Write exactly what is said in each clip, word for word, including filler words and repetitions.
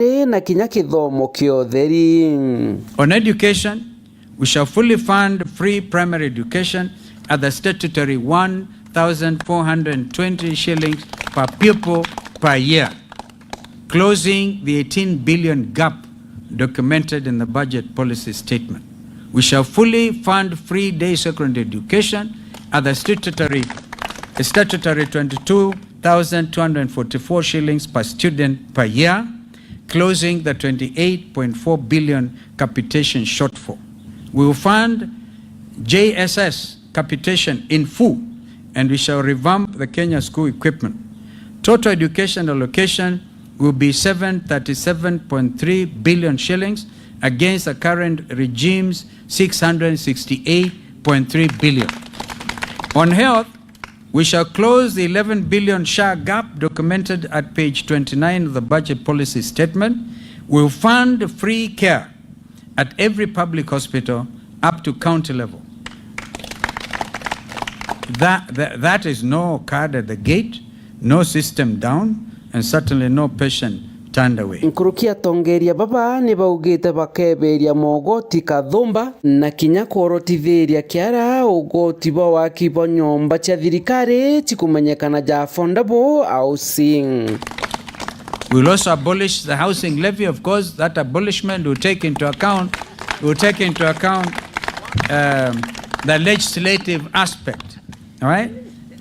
na kinya kithomo kia utheri. On education, we shall fully fund free primary education at the statutory one thousand four hundred twenty shillings per pupil per year, closing the eighteen billion gap documented in the budget policy statement. We shall fully fund free day secondary education at the statutory, statutory twenty-two thousand two hundred forty-four shillings per student per year, closing the twenty-eight point four billion capitation shortfall. We will fund J S S capitation in full, and we shall revamp the Kenya school equipment. Total education allocation will be seven thirty-seven point three billion shillings against the current regime's six hundred sixty-eight point three billion. On health, we shall close the eleven billion SHA gap documented at page twenty-nine of the budget policy statement. We'll fund free care at every public hospital up to county level. That, that, that is no card at the gate, no system down, and certainly no patient turned away. Nkuruki atongeria baba ni baugite bakeberia mogoti kathumba na kinya kworotithiria kiara ugoti bwa waki bwa nyomba cia thirikari cikumenyekana ja affordable housing. We will also abolish the housing levy. Of course, that abolishment will take into account, will take into account, um, the legislative aspect. All right?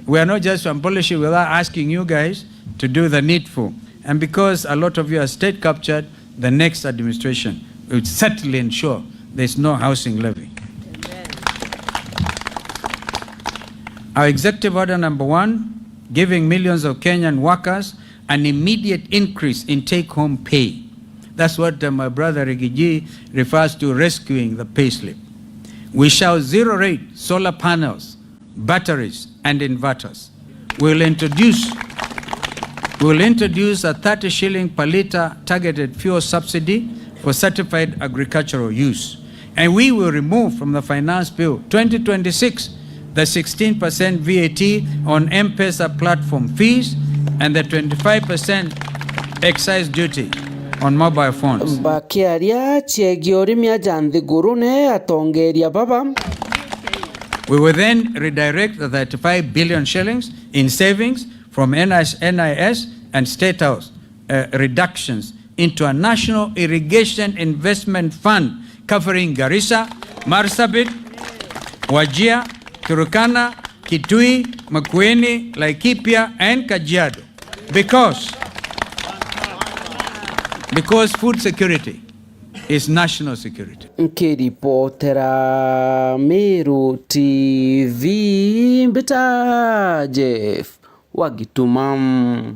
We are not just abolishing without asking you guys to do the needful. And because a lot of you are state captured, the next administration will certainly ensure there's no housing levy. Our executive order number one, giving millions of Kenyan workers an immediate increase in take-home pay. That's what, uh, my brother Rigiji refers to rescuing the payslip. We shall zero rate solar panels, batteries, and inverters. We'll introduce, we'll introduce a thirty shilling per litre targeted fuel subsidy for certified agricultural use. And we will remove from the Finance Bill twenty twenty-six the sixteen percent V A T on M-Pesa platform fees and the twenty-five percent excise duty on mobile phones. Bakiaria ciegii urimia ja nthigurune, atongeria baba. We will then redirect the thirty-five billion shillings in savings from N I S, N I S and State House, uh, reductions into a National Irrigation Investment Fund covering Garissa, Marsabit, Wajir, Turkana, Kitui, Makueni, Laikipia and Kajiado. Because, because food security is national security. Nkiripotera Meru T V, mbita Jeff wa Gituma.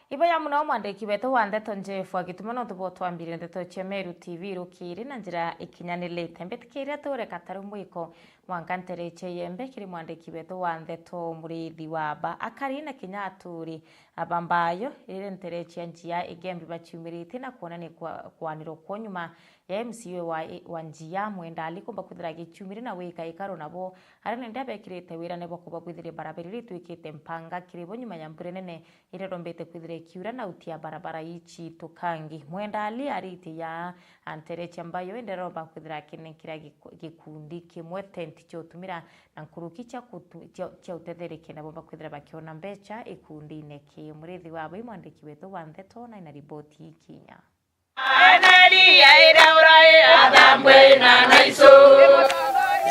Ibo ya muno mwandiki wetu wa ndeto Jeff wa Gituma, nontu bwa twambire ndeto cia Meru T V rukiri na njira ikinyanirite. Mbitikiria ture kataru mwiko mwanka ntereche yembe kiri mwandiki wetu wa ndeto Murithi wa Ba. Akari na kinya aturi aba Mbayo, iri ntereche ya Njia Igembi baciumiritie na kwonania kwa-, kwanirwa kwa nyuma ya M C A wa, wa Njia Mwenda Ali kumba kwithira agiciumiri na wika ikaro nabo aria nende abekirite wirane bwa kubabwithiria barabara iria itwikite mpanga kiri bo nyuma ya mbura nene iria irombete kwithira ikiura na utia barabara ici tukangi. Mwenda Ali ariti ya antereche Mbayo indi aromba kwithira akinenkira giku-, gikundi kimwe tenti cia utumira na nkuruki cia kutu-, cia, cia utetherekia na bomba kwithira bakiona mbecha ikundine ki. Murithi wa Ba i mwandiki wetu wa ndeto na ina riboti ikinya.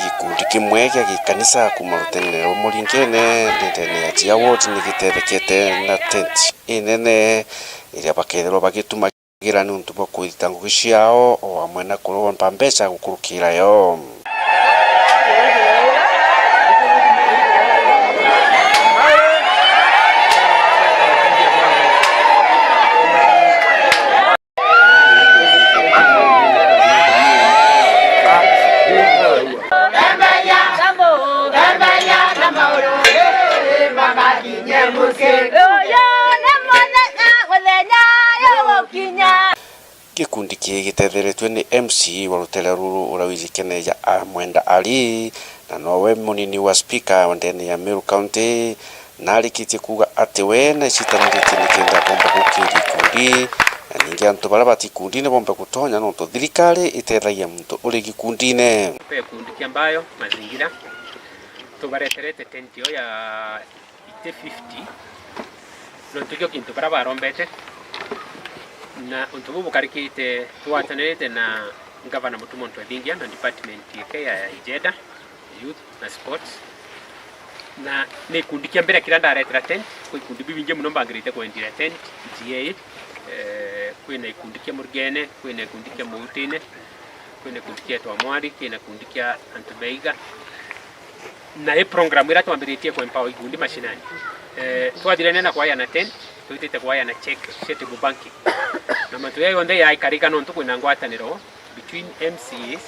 Gikundi kimwe gia gikanisa kuuma ruteere rwa Muringene, ndendene ya Njia Ward, ni giteethekete na tent inene iria bakethirwa bagitumagira niuntu bwa kwithita ngugi ciao, o amwe na kuromba mbeca gukurukira yo. Gikundi kii gitetheretue ni M C wa ruteere ruru uria wijikene ja Mwenda Ali, na nowe munini wa speaker wa ndene ya Meru County, Na arikitie kuuga ati we naecitaniritie nikenda bomba gukiria ikundi, na ningi antu baria bati ikundine bombe gutonya, nontu thirikari itethagia muntu uri gikundine. Pe ikundi kia Mbayo Mazingira, tubareterete tent yo ya ite fifty, nontu kio kintu baria barombete, na untu buu bukarikite twatanirite na Ngavana Mutuma Ntwethingia na department yake ya Ijeda, Youth na Sports. Na ni ikundi kia mbere kiria ndaretera tent, kwi ikundi bibingi muno mbangirite kwendira tent, G A, eh, kwina ikundi kia Murugene, kwina ikundi kia Muutine, kwina ikundi kia Twamwari, kwina ikundi kia antu beiga. Na i program iria twambiritie ku empower ikundi mashinani. Eh, twathirania na kwayana tent, twitite kwayana check cia table banking. Na mantu ya yonthe yaikarika nontu kwina ngwataniro between M C As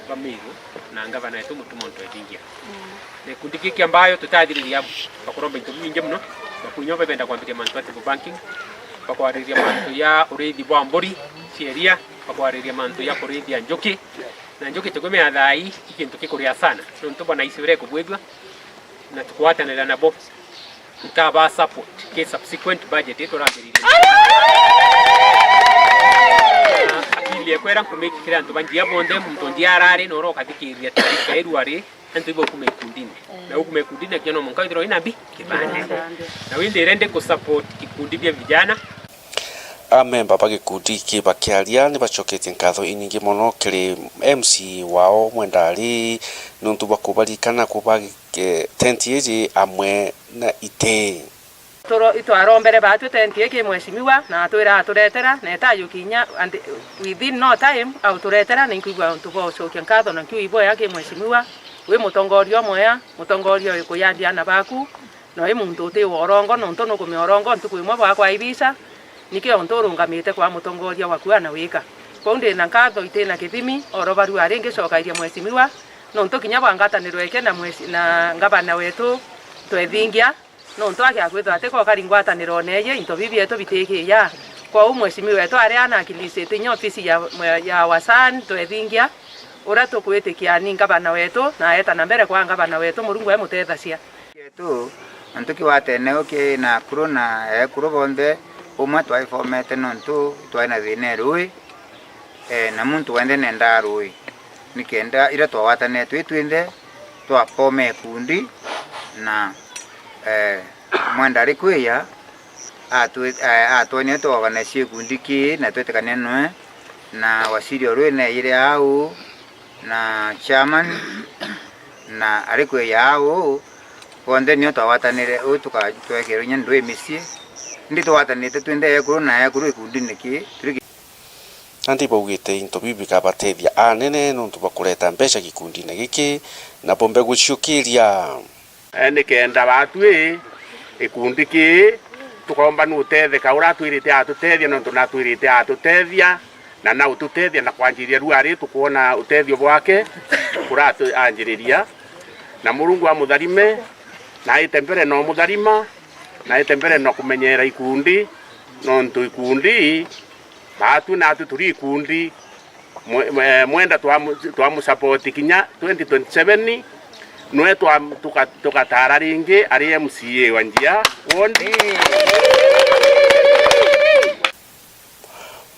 ba Meru na ngavana wetu Mutuma Ntwethingia. Na gikundi giki kia Mbayo tutathiriria bakuromba into bibingi muno, bakunya bebenda kwambiria mantu ya table banking, bakwariria mantu ya urithi bwa mburi cia iria, bakwariria mantu ya kurithia njuki. Na njuki tukumea thaa ii, i kintu gikuria sana. Nontu bwana isi uria ikubwithua, na tukwatanira nabo. Nkaba support ki subsequent budget iturambiririe. Na appeal ekwera nkumikikira antu ba Njia bonthe, muntu Njia arari na uria ukathikiriria taarifa iru ari, antu ibo kuma ikundine. Na ukuma ikundine kio no munka withirwa wina mbi kibande. Na windire ndi ku support ikundi bia vijana. Amemba ba gikundi ki bakiaria ni bacoketie nkatho inyingi mono kiri M C A wao Mwenda Ari niuntu bwa kubaririkana kuba eh, tenti iji amwe na iti. Turo-, itwarombere baatwi tenti ii ki mheshimiwa, na atwira aturetera, na etajukinya and within no time auturetera, na inkwigua untu bwa ucokia nkatho, na nkiuga ibwea ki mheshimiwa, wi mutongoria umwea, mutongoria wi kuyandia ana baku, na wi muntu uti wa urongo, nontu nukumea urongo ntuku imwe bwakwa ibica, nikio untu urungamite kwa mutongoria waku ana wika. Kwou ndina nkatho itina kithimi, oro barua ringi cokairia mheshimiwa, nontu kinya bwa ngwataniro eke na mhesi-, na ngavana wetu Twethingia, nontu agia kwithwa ati kokari ngwataniro neeye into bibi bietu bitikiya. Kwou mheshimiwa wetu ari ana akilisite inya ofisi ya, ya Wasan Twethingia, uria tukwitikia ni ngavana wetu, na aeta na mbere kwa ngavana wetu, Murungu emutethacia. Yetu, nontu kiwatene uki na akuru na ekuru bonthe, umwe twaifomete nontu twai na thina e rui, eh, na muntu wenthe nendaa rui. Nikenda iria twagwatanire twi twinthe, twapoma ikundi, na, eh, Mwenda ari kwiya, atwi-, eh, atwonie twaorganize ikundi kii, na twitikania nwe, na waziri o rui neeyire au, na chairman, na ari kwiya au, bonthe nio twagwatanire, uu tuka-, twekerwe inya ndui micii. Indi tugwatanite twinthe ekuru na ekuru ikundine kii, turi ki- Nandi baugite into biu bikabatethia anene nontu bwa kureta mbeca gikundine giki, na bombe guciukiria. Eh, nikenda batwi gikundi kii tukomba nutetheka uria atwirite atutethia, nontu natwirite atutethia, na naututethia na kwanjiria riu ari tukwona utethio bwake kuria atu-, anjiriria. Na Murungu amutharime, na aite mbere na umutharima, na aite mbere na kumenyera ikundi, nontu ikundi, batwi natwi turi ikundi, mwe-, mwe-, Mwenda twamu-, twamusapoti kinya twenty twenty-seven, nwe twa-, tuka-, tukatara ringi ari M C A wa Njia wondi.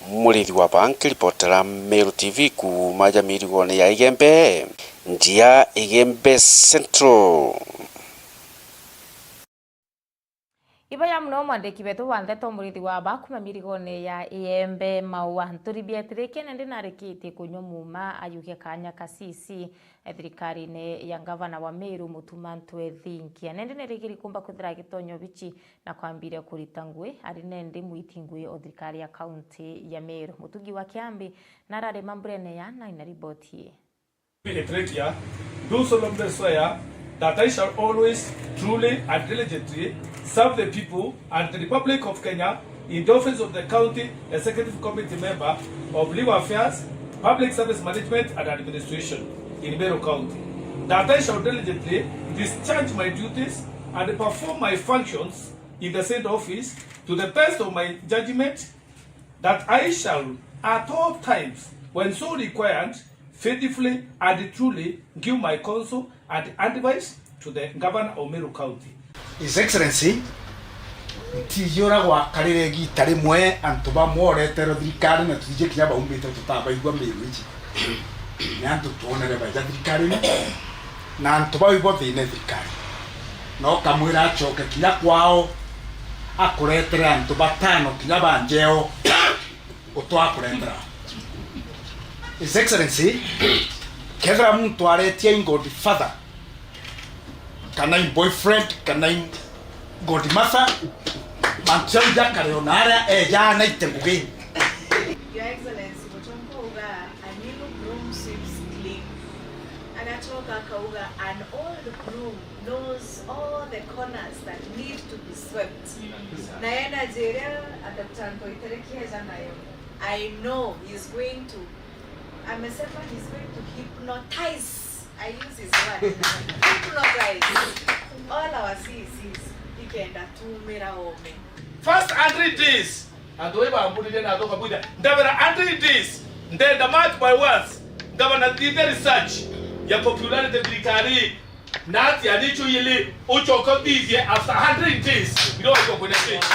Murithi wa Baa nkiripotera Meru T V kuuma ja mirigone ya Igembe, Njia Igembe Central. Iba ya muno mwandiki wetu wa ndeto Murithi wa Baa kuuma mirigone ya Igembe Maua. Nturi bietirikie nandi narikitie kunywa muuma ayukia kanya kasisi. Thirikarine ya ngavana wa Meru Mutuma Ntwethingia. Nandi nerigiri kumba kwithira agitonyo bichi na kwambiria kurita ngui, ari nandi mwiti ngui o thirikari ya kaunti ya Meru. Mutungi wa Kiambi narari mamburene ya na ina riboti ii. Etrekia, do solemnly swear that I shall always, truly and diligently serve the people and the Republic of Kenya in the office of the County Executive Committee member of Legal Affairs, Public Service Management and Administration in Meru County, that I shall diligently discharge my duties and perform my functions in the said office to the best of my judgment, that I shall at all times, when so required, faithfully and truly give my counsel and advice to the Governor of Meru County. His Excellency, ntiji uria gwakarire igiita rimwe antu bamwe oreterwe thirikari na twiji kinya baumbite tutabaigua miru iji. Ni antu twonere baija thirikari-ini, na antu bau ibo thina thirikari. Na ukamwira acoke kinya kwao, akuretere antu batano kinya ba njeo, utwa akuretera. His Excellency, kethira muntu aretia i godfather, kana i boyfriend, kana i godmother, mantu jau jakare ona aria eja anaite ngugi. Your Excellency, gutonka uga, "A new broom sweeps clean." Agacoka akauga, "An old broom knows all the corners that need to be swept." Na energy iria Doctor Nkoitereki eja nayo, I know he's going to, amesema he's going to hypnotize. I use his word. Hypnotize all our C E Cs, ikenda tumira ome. First hundred days, antu bai bamburirie na athoka bwitha. Ndabera hundred days, ndenda mark my words. Ngavana thithe research ya popularity thirikari, na ati ani icio ili ucoka uthithie after hundred days. Ndio wajua kwenda change.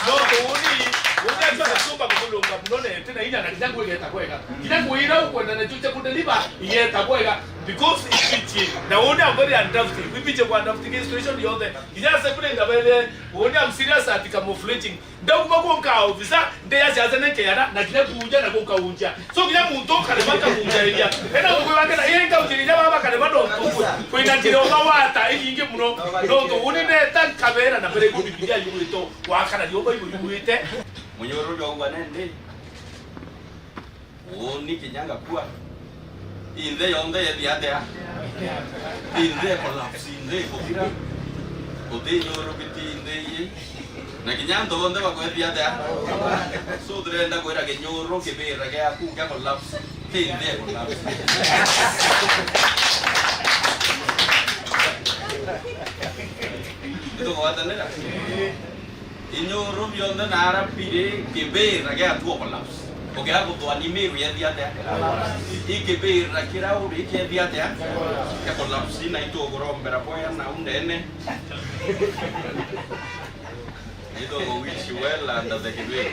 No, uni, uni atua na chumba kumulunga muno na ete na inya na kinya kwigeta kwega. Kinya kwira ukwenda na chuche kudeliver igeta kwega. Because ipitie. Na uni ambere undoubtedly. Ipitie kwa undoubtedly situation yote. Kinya se kule ngabele, uni am serious at camouflaging. Ndauma gwonka ofisa, ndeya siasa nenkeana, na kinya kuunja na gukaunja. So kinya muntu ukarema kaunjairia. Ena ugwe wake na yeye kaunjairia baba karema no ntu. Kwina kire uga wata inyingi muno. No ntu uni neta nkabera na mbere ku Biblia yugwito, wakana yo Bible yugwite. Munyoro jwa ugwa nende. Uuni kinya ngakua. Inthe yonthe yethi atia? Inthe collapse, inthe ikuthira. Uti nyuru biti inthe iyi. Na kinya antu bonthe bakwethia atia? So turenda kwira kinyuru kibira giaku kia collapse. Ti inthe collapse. Nitugwatanira? Inyuru bionthe na ara biri kibira gia two collapse. Ukiaga kuthwani miru yethi atia? I kibira kira uri kiethi atia? Kia collapse, na itukurombera boya nau ndene. Nitugu wish you well under the kibira.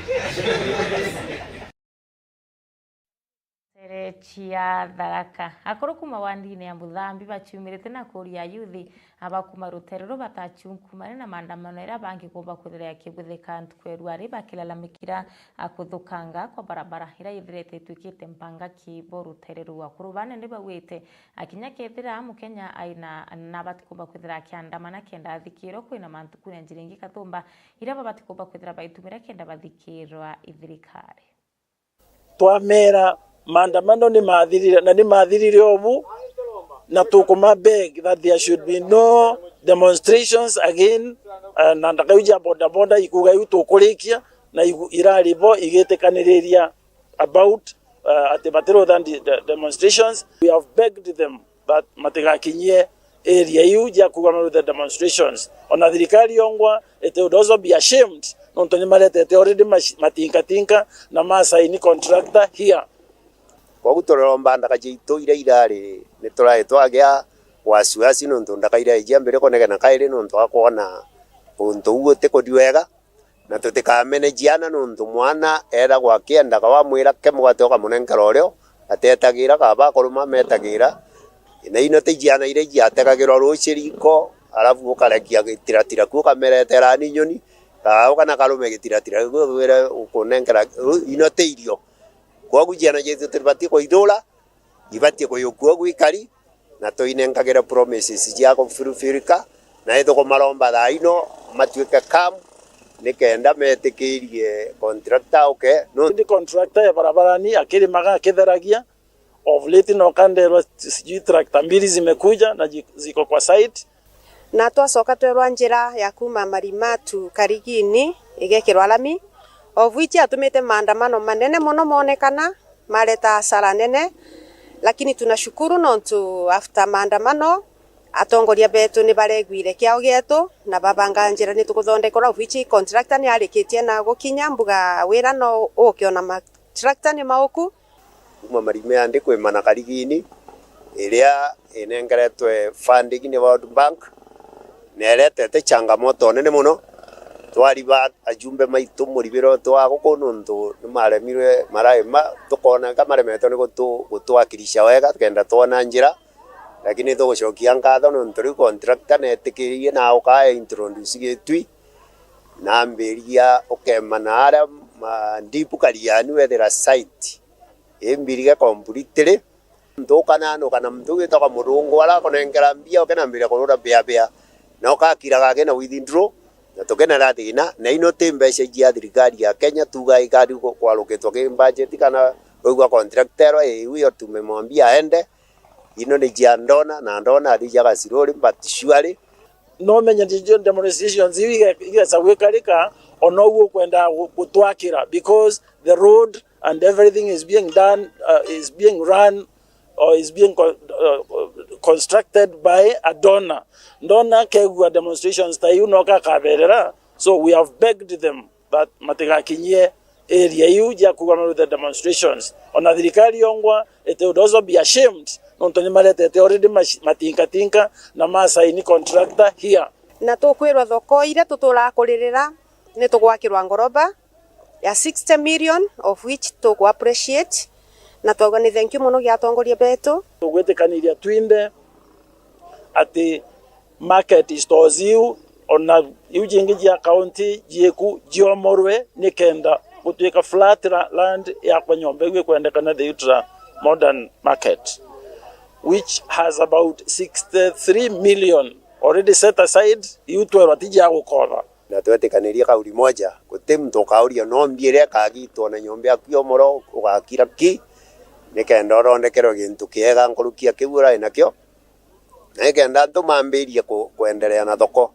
Ntere cia Tharaka. Akuru kuma wandine ya Muthambi baciumirite na kuria ayuthi aba kuma rutere ruu batachunkumane na maandamano iria bangikumba kwithira yakibwithika ntuku ya ruari bakilalamikira a kuthukanga kwa barabara iria yithirite itwikite mpangaki bo rutere ruu. Akuru bane ni bauite akinya kethira Mukenya aina na batikumba kwithira akiandamana kenda athikirwa kwina mantu kuna njira ingi kathumba iria bo batikumba kwithira baitumira kenda bathikirwa i thirikari. Twamera maandamano ni mathirire, na ni mathirire obu, na tukuma beg that there should be no demonstrations again, eh, na ndakau ja boda boda ikuga iu tukurikia, na igu-, irari bo igitikaniriria about, eh, ati batirutha de-, de-, demonstrations. We have begged them that matigakinyie area iu ja kuuga marute demonstrations. Ona thirikari yongwa, it would also be ashamed, nontu ni maretete already mash-, matinkatinka na ma sign contractor here. Kwogu tureromba ndaka ciaitu iria irari, ni turari twagia wasiwasi nontu ndaka irari ciambire kuonekana kairi nontu akwona untu uu utikuthi wega. Na tutikamene ciana, nontu mwana ethagwa akienda, ka wamwira ke mugate ukamunenkera urio, atetagira, kaba akuruma ametagira. Na ino ti ciana iria ciategagirwa ruuci riko, arafu ukarekia gitiratira ku ukameretera ni nyoni, ka ukana karume gitiratira ku wire ukunenkera, ino ti irio. Kwogu ciana cietu tibati kuithura. Ibatie kuyukua gwikari, na tuinenkagira promises cia kufulfillika, na itukumaromba thaa ino matuike calm, nikenda metikirie contractor auke. No ndi contractor ya barabarani akirimaga akitheragia, of late noka nderwa sijui tractor mbili zimekuja na ji-, ziko kwa site. Na twacoka twerwa njira ya kuuma Marimatu Karigini igekirwa lami, of which yatumite maandamano manene mono moonekana, mareta hasara nene, lakini tunashukuru nontu after maandamano, atongoria betu ni baregwire kiao gietu na babanga njira ni tukuthondekerwa, of which contractor ni arikitie na gukinya mbuga wira no ukiona ma tractor ni mauku. Kuma Marima ya ndi kwimana Karigini, iria inengeretwe funding ni World Bank, Na iretete changamoto nene mono. Twariba ajumbe maitu muribiro twa guku nuntu ni maremirwe maraima, tukona ka maremetwe ni gutu-, gutuakirisha wega, tukenda twona njira. Lakini tugucokia nkatho nuntu riu contractor netikiririe na ukaa introduce Gitui, na ambiriria ukema na aria ma-, ndibu Kariani wethira site imbirige completely. Muntu ukananuka na muntu witagwa Murungu, ara akunenkera mbia, ukenambiria kurura bia bia, na ukakiraga akina withdraw, na tukenera thina, na ino ti mbeca cia thirikari ya Kenya, tuga ikari ku-, kwarukitwa ki budget, kana waigua contractor erwa, "Ii, huyo tumemwambia aende." Ino ni cia ndona, na ndona athi cia gasiruri, but surely no menye nti cio demonstrations iu ige-, igesa gwikarika, ona uu ukwenda gu-, gutwakira, because the road and everything is being done, uh, is being run or is being co-, uh, constructed by a donor. Ndona akegua demonstrations ta iu no kakaberera, so we have begged them that matigakinyie area iu cia kuuga marute demonstrations. Ona thirikari yongwa, it would also be ashamed, nontu ni maretete already mash-, matinkatinka na masaini contractor here. Na tukwirwa thoko iria tuturaga kuririra ni tugwakirwa ngoroba ya sixty million, of which tuku appreciate, na twauga ni thank you mono gia atongoria betu. Tugwitikaniria twinthe ati market stores iu, ona iu jingi jia county jieku, jiomorwe nikenda gutwika flat ra-, land yakwa nyomba iu ikwendekana the ultra modern market, which has about sixty-three million already set aside, iu twerwa ti jia gukoba. Na twetikanirie kauli moja, guti muntu ukauria no mbia iria ikagitwa na nyomba yaku yomorwa ugakira ki, nikenda uthondekerwe gintu kiega nkuruki ya kiu urai nakio, na nikenda antu mambirie ku-, kwenderea na thoko.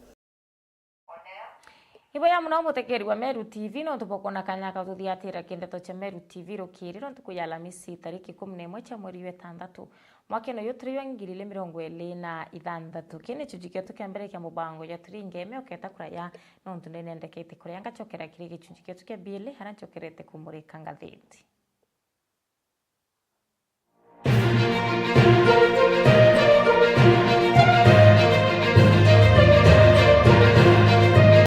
Ibo ya muno mutegeri wa Meru T V, nontu bwa kwona kanya ga tuthiatira kindeto cia Meru T V rukiri rwa ntuku ya Alamisi, tariki ikumi na imwe cia mweri wa itantatu, mwakene uyu turi wa ngiri ili mirongo ili na ithanthatu. Kii ni gicunji gietu kia mbere kia mubango ya Turi Ngeme uketa kuraya, nontu ninendekete kuria ngacokera kiri gicunji gietu kia biili, aria ncokerete kumurika ngathiti.